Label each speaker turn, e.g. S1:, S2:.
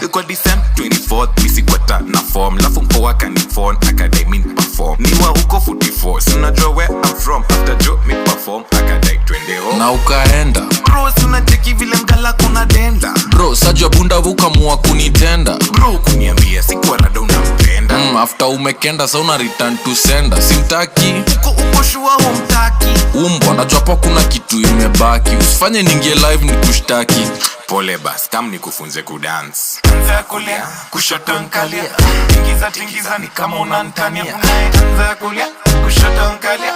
S1: Ilikuwa December 24th, mi sikuwa na form, lafu mpoa akanifon akadai mi perform ni wa huko 44, si unajua where I'm from. After jo mi perform akadai twende home.
S2: Na ukaenda?
S1: Bro, si unacheki vile mgala kuna denda?
S2: Bro, sajua bunda ukamua kunitenda.
S1: Bro, kuniambia sikuwa rada unampenda.
S2: After umekenda sa una return to sender, simtaki.
S1: Uko sure humtaki?
S2: Umbwa, najua pa kuna kitu imebaki, usifanye ningie live ni kushtaki.
S1: Pole bas, kam nikufunze kudance. Anza ya kulia, kushoto nkalia, tingiza tingiza ni kama unantania. Anza ya kulia, kushoto nkalia.